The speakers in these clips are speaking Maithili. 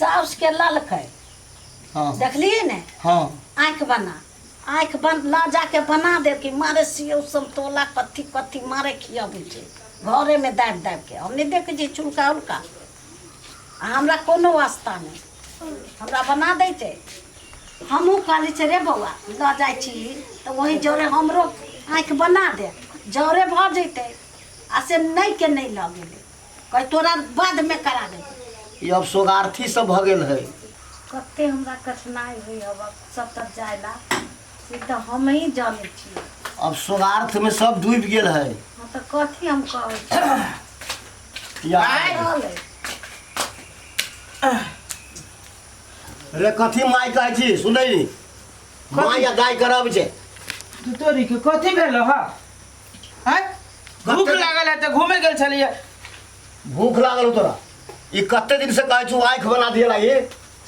साउस के ललकै। हाँ। देखलिए ने? हाँ। आँखि बना, आँखि बन लऽ जाके बना देलकै। मारे सियौ समतोला कथी कथी मारे खियबै छै घरेमे दाबि दाबि के। हम नहि देखै छियै चुलका उलका, आ हमरा कोनो वास्ता नहि, हमरा बना दै छै। हमहूँ कहली छै रे बौआ, लऽ जाइ छी तऽ वही जरे हमरो आँखि बना दे, जरे भऽ जैतै। आ से नहि के नहि लऽ गेलै, कहै तोरा बादमे करा देबै। ई अब सोगार्थी सब भऽ गेल है। कते हमरा कठिनाइ होइ हब सब तक जाइला, से तऽ हम ही जानै छियै। अब सोगार्थ में सब डूबि गेल है। हाँ तऽ कथी हम कहै छी? या रहलै। रे कथी माय कहै छी सुनै माय या गाय करब छै। तू तोरी के कथी भेल ह? आँय, भूख लागल है तऽ घूमे गेल छलियै। भूख लागल हो तोरा? ई कते दिन से कहै छु आँखि बना दिए ला, ये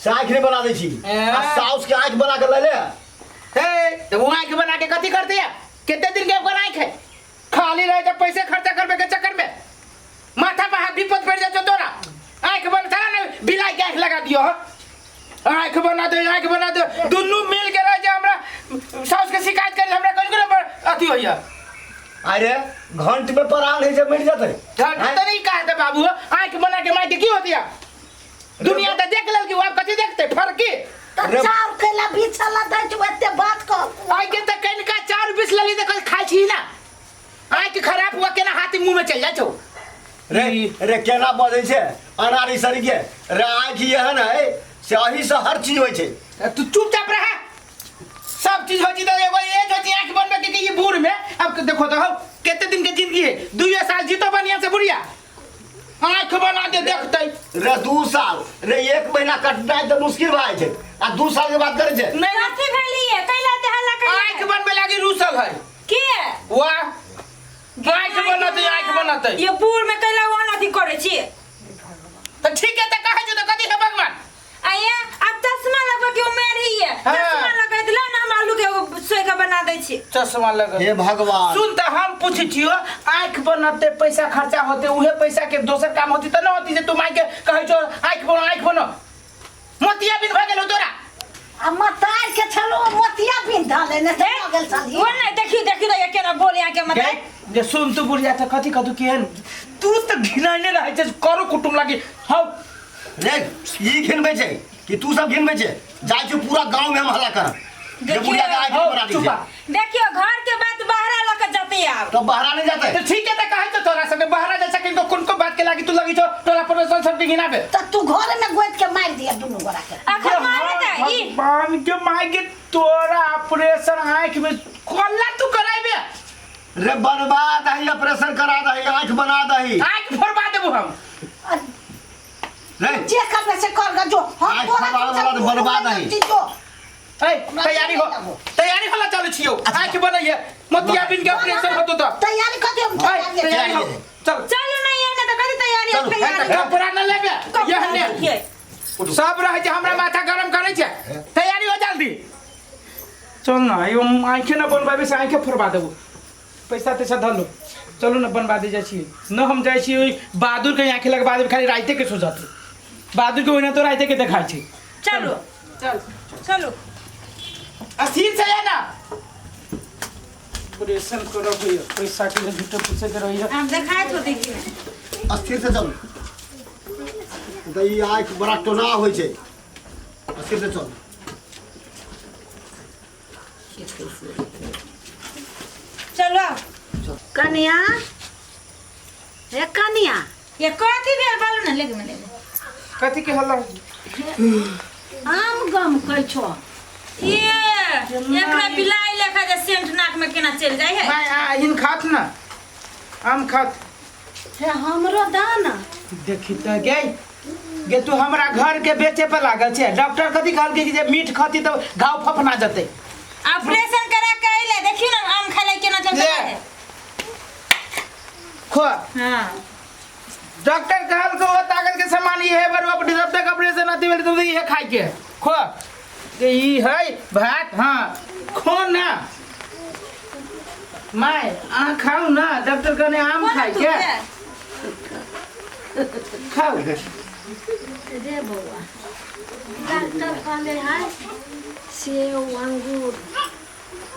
से आँखि नहीं बना दै छी। ए। आ साउस के आँखि बना के ले ले। हे तऽ ओ आँखि बना के कथी करते है? कते दिन के ओकर आँखि है? खाली रहे तऽ पैसे खर्चा करबे के चक्कर में माथा पर हाथ विपद पड़ जाए तोरा। आँखि बन था ना, बिलाई के आँखि लगा दियो। आँखि बना दे, आँखि बना दे, दुनू मिल के रह जाए। हमरा साउस के शिकायत कर, हमरा कहीं ना अथी होइया। अरे घंट में परान है जे मर जतै। घंट तो नहीं कहा था बाबू, आँखि बना के मार के की होती है? दुनिया तो देख लेल कि आप कथी देखते फर्की। तऽ चाउर कैला बिछला दै छौ एते बात कह? आइ के तऽ कनिका चाउर बिछ लेली तऽ खाइ छी ना, आँखि खराब हुआ केना हाथी मुंह में चल जाइ छौ। रे रे केना बजै छै अनारी सरी के? रे आँखि एहन है से अही से हर चीज होइ छै। तू चुपचाप रह, सब चीज होइ छै तऽ एगो एज होइ छै आँखि बनबै के कि ई बूढ़ में। अब देखो तो हौ कते दिन के जिंदगी है, 2 साल जीतो बढ़िया से, बुढ़िया आँखि बना दे देखते। रे 2 साल रे 1 महीना कटनाइ तऽ मुश्किल भए जाइ छै आ 2 साल के बात करै छै। नहीं। कथी भेली है? कैला ते हल्ला कैला? आँखि बनबै लागी रूसल है। के? वाह, आँखि बनतै, आँखि बनतै। ये बूढ़ में कैला वहन अथी करै छी? तऽ ठीक है, तऽ कहै छी तऽ कथी है भगवान? आया अब चश्मा लगबै के उमेर ही है। हाँ। चश्मा लगै दिला ना, हम आलू के सोई के बना दै छी। चश्मा लगल। हे भगवान। सुन तऽ हम पूछै छियो, आँखि बनतै पैसा खर्चा होतै, उहे पैसा के दोसर काम होती तऽ न होती जे तू माय के कहै छो आँखि बनो आँखि बनो? मोतिया बिन भऽ गेलौ तोरा। आ मतार के छलो मोतिया बिन धले ने तऽ भऽ गेल छली। वो नहीं देखी देखी तो ये केना बोल यहाँ के मत। गे जे सुन तू बुढ़िया तऽ कथी कथू केहन तू तऽ घिनाइने रहै छै करो कुटुम लागी हौ। रे ई घिनबै छै कि तू सब घिनबै छै? जाइ छी पूरा गांव में हम हल्ला करब जे देखियौ, बुढ़िया के आँखि हौ, बना दै चुपा। छै। देखियो घर के बात बाहरा लऽ के जते आब। तो बहरा नहीं जाते। तऽ ठीक है, तऽ कहै तऽ तोरा सबके बहरा जाइ छै, किनको कोन कोन बात के लागी तू लगी छौ टोला पड़ोसन सबके घिनाबे। तऽ तू घरे में गोद के मारि दिया दुनू गोरा के। अखन मारे तऽ ई भगवान के माय के तोरा ऑपरेशन आँखि में कोला तू कराइबे? रे बनवा दही, ऑपरेशन करा दही, आँखि बना दही। आँखि फोड़बा देबू हम। रे जे करबे से कर ग, जो हम आँखि तोरा फोड़बाबै वाला तऽ बनवा दही। जो ए तैयारी हो, तैयारी होला, चलू छियौ आँखि बनैये मोतिया बिन के ऑपरेशन होतो तऽ। तैयारी कर दे हम। ए, तैयारी हो, चल। चलू नहीं है ना तऽ कथी तैयारी? चलू, तैयारी कपड़ा न लेबे कपड़ा यह ने देखियै। सब रहै छै, हमरा माथा गरम करै छै। तैयारी हो जल्दी, चल ना। यो आँखे न बनबाबे से आँखे फोड़बा देबो। पैसा तैसा धऽ लो, चलू ने बनबा दे जाइ छी न। हम जाइ छी ओहि बहादुर के आँखि लगबा देबै, खाली राइते के सोचत बहादुर के, ओहिना तो राइते के देखाइ छै। चलू चल चलू। अस्थिर से है ना ऑपरेशन करब होइए, पैसा के लिए झूठे फूसे के रहिए। हम देखाइत होतै कि नहि? स्थिर से चल तऽ ई आँखि बड़ा टोना होइ छै, स्थिर से चल। चलो। कनिया, हे कनिया। ये कथी भेल? बोलू ने, लेके में कथी के हल्ला? आम गम कै छो? ये एकरा बिलाई लेखा जे सेंट नाक में केना चलि जाइ है। माय आ हिन खात ना, आम खात। हे हमरो दाना। देखी तऽ गे गे, तू हमरा घर के बेचे पर लागल छै। डॉक्टर कथी कहलकै कि जे मीट खती तऽ घाव फफना जेतै। ऑपरेशन करा के अइले, देखियो ना आम खाइ ला केना चलि ले। जाइ है। खो। हाँ। डॉक्टर कहलकै ओ ताकत के सामान ई है बर अपने जब तक ऑपरेशन अथी भेल तो ई है खाइ के खो के ई है भात। हाँ खो ना माय, अहाँ खाउ ना, डॉक्टर कहने आम कोना खाइ तू के के? खाउ। रे बौआ डॉक्टर कहले है सेब अंगूर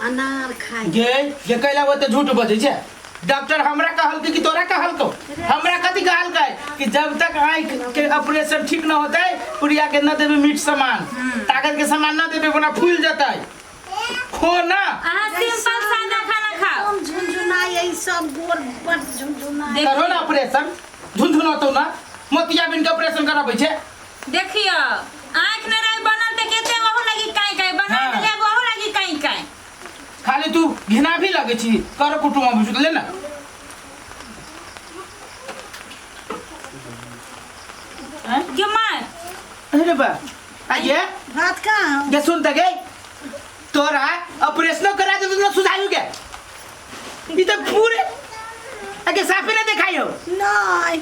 अनार खाइ गे ये कैला वो तो झूठ बजै छै डॉक्टर हमरा कहलकै कि तोरा कहलको हमरा कथी कहलकै कि जब तक आँख के ऑपरेशन ठीक न होतै पुड़िया के न देबै मीट सामान ताकत के सामान न देबै ओना फूल जेतै खो ना अहाँ सिंपल सादा खाना खाओ हम झुनझुनाइ ई सब गोर बड़ झुनझुनाइ देख- करो ना ऑपरेशन झुनझुनौतौ ना मोतियाबिंद के ऑपरेशन कराबै छै देखियो आँख न रहे बनल त केते वहु लगी काई काई बना हाँ। देले वहु लगी काई काई खाली तू घिना भी लगे छी कर कुटुम अबै ले ना गे माय अरे बा आइए भात कहाँ गे सुन त गे तोरा ऑपरेशन करा दे ना सुझायु के ई त पूरे अगे साफे ना देखाई हो नहीं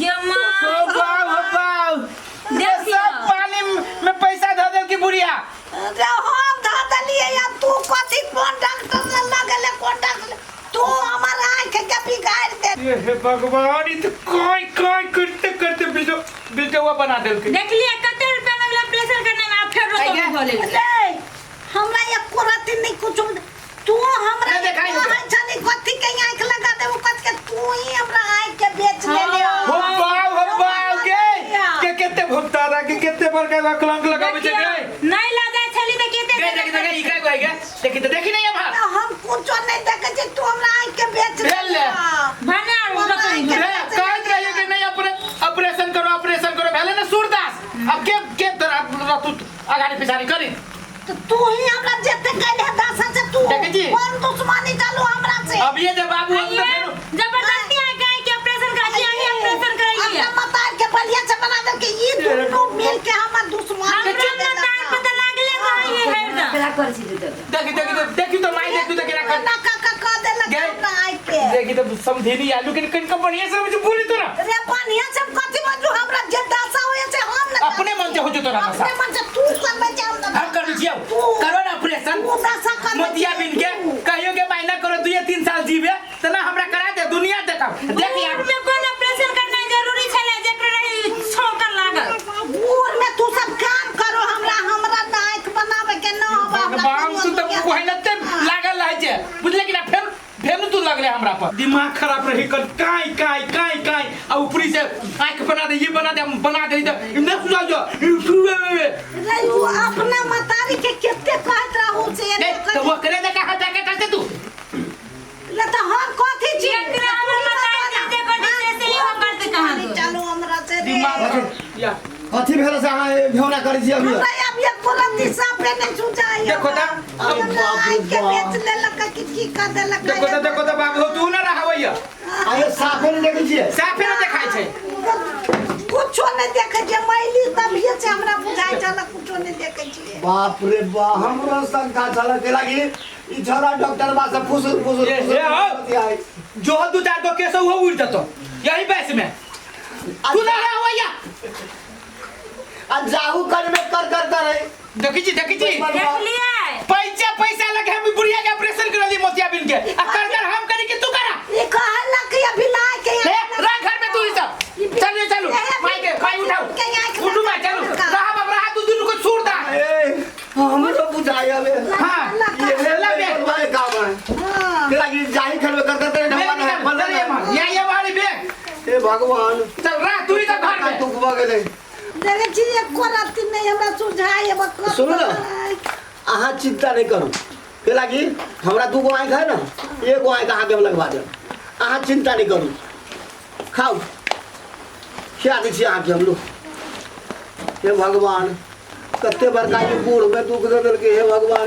गे माय ओ बाप हो बाप देखियो। सब पानी में पैसा धो देल की बुढ़िया रे हम धऽ देलियै आ तू कथी कोन डॉक्टर लग लगेले कोन डॉक्टर तू हमर आँख के बिगाड़ि दे ये हे भगवान ई त काय काय करते करते बिल्डो बिल्डोवा बना देल के देखलिए कते रुपया लगला ऑपरेशन करने में आ फेर रोतो आइए। हो लेल रे हमरा एको रत्ती नहीं कुछ तू हमरा नहीं देखाई देतौ। कहै छली कथी के आँख लगा देबो कथी के तू ही हमरा आँख के बेच लेले हो बाप हो बाप के के केते भुगताना के केते बड़का कलंक लगाबै छै गे नहीं लगा छली त केते गे देख देख ई काय गई गे देखी त देखी नहीं अब हम कुछो नहीं देखे छी तू हमरा आँख के बेच भेल ले। भने आर रोतो रे कहत रहिए कि नहीं अपने ऑपरेशन करो ऑपरेशन करो भेले ना सूरदास अब के के तोरा तू अगाड़ी पिछाड़ी करी तो तू ही हमरा जेते कैले दासा से तू देखै छी? कौन दुश्मनी चालू हमरा से अब ये जब बाबू हम तो फेरो जबरदस्ती आ गए के ऑपरेशन करा के आही ऑपरेशन कराइए अपना मतार के बलिया से बना दे कि ई दुनू मिल के हमर दुश्मन हमरा मतार पता लागले रही है हरदम देखी देखी तो देखी तो माई देखी तो केना कर ना का का कह देलक गए। हमरा आँख के देखी तो समझेनी आलू के कन बढ़िया से मुझे बोली तो ना रे बढ़िया से हम कथी बजू हमरा जे दशा होय से हम ना अपने मन से हो जो तोरा दशा अपने मन से तू करबे जे हम ना हम कर छियो तू करो ना ऑपरेशन तू दशा कर मोतिया बिन के कहियो के मायना करो 2 3 साल जीवे त ना हमरा करा दे दुनिया देखब देख यार में कोन ऑपरेशन करना जरूरी छले जेकरा रही छौंकल लागल बूढ़ में तू सब काम करो हमरा हमरा ना आँख बनावे के न होबा हमरा भगवान तू त कोहनते लागल रहै छै बुझले कि ना फेर फेर तू लगले हमरा पर दिमाग खराब रही कल काई काई काई काई आ ऊपरी से आंख बना दे ये बना दे हम बना दे त नहीं सुझाव जो रे तू अपना मतारी के केते कहत रहू से नहीं तो वो करे दे कहां जाके करते तू ले तो हम कथी छी जेकरा हमर मतारी के जे बड़ी से से इहो करते कहां दो चलो हमरा से रे दिमाग या कथी भेल से अहाँ भेौना करै छी अभी हमरा अब ये तुरंत साफे नहीं सुझाई देखो त हमरा आँख के बेच लेलक कि की कर देलक देखो त देखो त बाबू तू ना रहवैया आये साफे नहि देखै छियै साफे ना देखाइ छै कुछो नहीं देखे छियै मैली तभिए से हमरा बुझाइ छल कुछो नहीं देखे छियै बाप रे बा हमरो शंका छल के लागी ई छौड़ा डॉक्टर बा से फुसुर फुसुर ये- फुसुर ये हो। बतियाइ। जो हो दू चार गो केस उहो उड़ जतो यही बैस में तू ना रहवैया आ जाहू कर में कर कर करे देखी छी देखी छी देखलिए पैसा पैसा लगे हम बुढ़िया के ऑपरेशन करा ली मोतियाबिंद के आ कर कर हम करी कि तू करा ई कहलक कि अभी लाय के ले रख घर में तू ई सब चलू चलू माई के माई उठाओ उठू माई चलू रहा बाप रहा तू दुनू को छोड़ दा ए हमरो बुझाइ अबे हां ये ले बे वाले काम है के लागी जाही खरबे कर कर करे ढवा ना चल ये मार या ये वाली बैग हे भगवान चल रहा तू ही सब घर में दुख भऽ गेलै देखे छी एको रत्ती नहीं हमरा सुझाइ अब सुनू ने। अहाँ चिंता नहीं करू के लागी हमरा दूगो आँखि है ना एगो आँखि अहाँके हम लगवा देब अहाँ चिंता नहीं करू खाउ खिया दै छी अहाँके हम लोग हे भगवान कते बड़का ई बूढ़मे दुख दऽ देलकै हे भगवान।